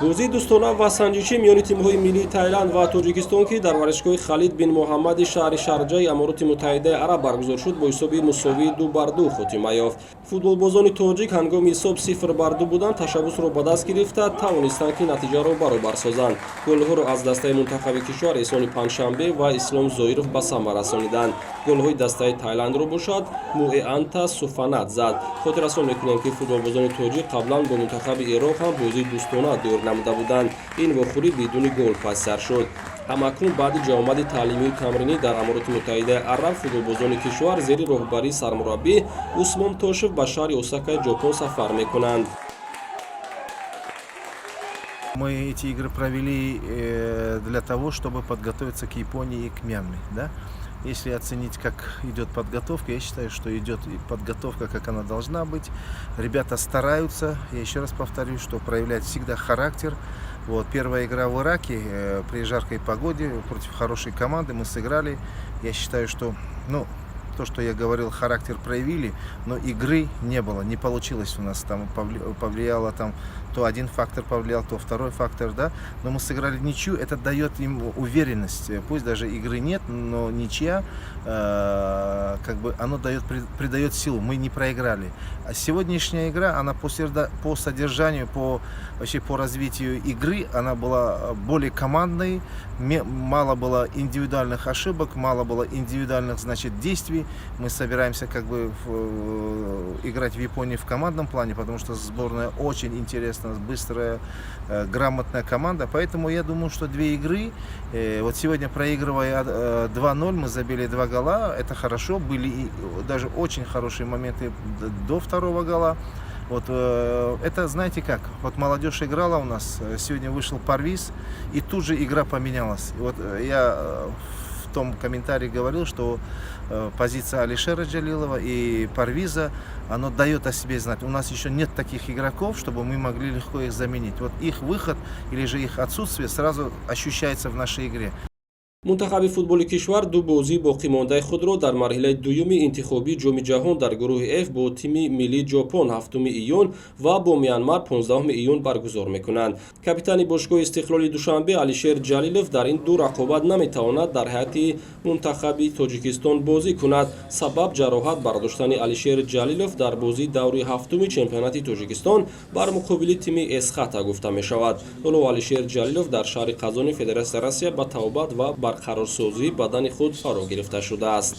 Бозии дӯстона ва санҷишӣ миёни тимҳои миллии Тайланд ва Тоҷикистон, ки дар варзишгоҳи Халид бин Муҳаммади шаҳри Шарҷаи Амороти Муттаҳидаи Араб баргузор шуд, бо ҳисоби мусовии 2-2 хотима ёфт. Футболбозони тоҷик ҳангоми ҳисоб 0-2 будан ташаббусро ба даст гирифта, тавонистанд, ки натиҷаро баробар созанд. Голҳоро аз дастаи мунтахаби кишвар Эҳсони Панҷшанбе ва Ислом Зоиров ба самар расониданд. Голҳои дастаи Тайландро бошад, Муэанта Суфанат зад. Хотиррасон мекунем, ки футболбозони тоҷик қаблан бо мунтахаби Ироқ ҳам бозии дӯстона доир намуда буданд. Ин вохӯрӣ бидуни гол пасисар шуд. Ҳамакнун баъди ҷамъомади таълимию тамринӣ дар Амороти Муттаҳидаи Араб футболбозони кишвар зери роҳбарии сармураббӣ Усмон Тошев ба шаҳри Осакаи Ҷопон сафар мекунанд. Мы эти игры провели для того, чтобы подготовиться к Японии и к Мьянме. Да? Если оценить, как идет подготовка, я считаю, что идет подготовка, как она должна быть. Ребята стараются, я еще раз повторю, что проявлять всегда характер. Вот, первая игра в Ираке при жаркой погоде против хорошей команды мы сыграли. Я считаю, что, ну, то, что я говорил, характер проявили, но игры не было, не получилось у нас там, повлияло там, то один фактор повлиял, то второй фактор, да, но мы сыграли ничью, это дает им уверенность, пусть даже игры нет, но ничья, как бы оно дает, придает силу, мы не проиграли. А сегодняшняя игра, она по содержанию, по, вообще по развитию игры, она была более командной, мало было индивидуальных ошибок, мало было индивидуальных, значит, действий. Мы собираемся как бы играть в Японии в командном плане, потому что сборная очень интересная, быстрая, грамотная команда. Поэтому я думаю, что две игры, вот сегодня, проигрывая 2-0, мы забили два гола, это хорошо. Были и даже очень хорошие моменты до второго гола. Вот это, знаете как, вот молодежь играла у нас, сегодня вышел Парвиз, и тут же игра поменялась. И вот я в том комментарии говорил, что позиция Алишера Джалилова и Парвиза, оно дает о себе знать. У нас еще нет таких игроков, чтобы мы могли легко их заменить. Вот их выход или же их отсутствие сразу ощущается в нашей игре. Мунтахаби футболи кишвар ду бозии боқимондаи худро дар марҳилаи дуюми интихобии Ҷоми ҷаҳон дар гурӯҳи Ф бо тими миллии Ҷопон 7 июн ва бо Мянмар 15 июн баргузор мекунанд. Капитани бошгоҳи Истиқлоли Душанбе Алишер Ҷалилов дар ин ду рақобат наметавонад дар ҳайати мунтахаби Тоҷикистон бозӣ кунад. Сабаб ҷароҳат бардоштани Алишер Ҷалилов дар бозии даври ҳафтуми чемпионати Тоҷикистон бар муқобили тими Эсхата гуфта мешавад. Ҳоло Алишер Ҷалилов дар шаҳри Қазони Федератсияи Россия ба табобат ва барқарорсозии бадани худ фаро гирифта шудааст.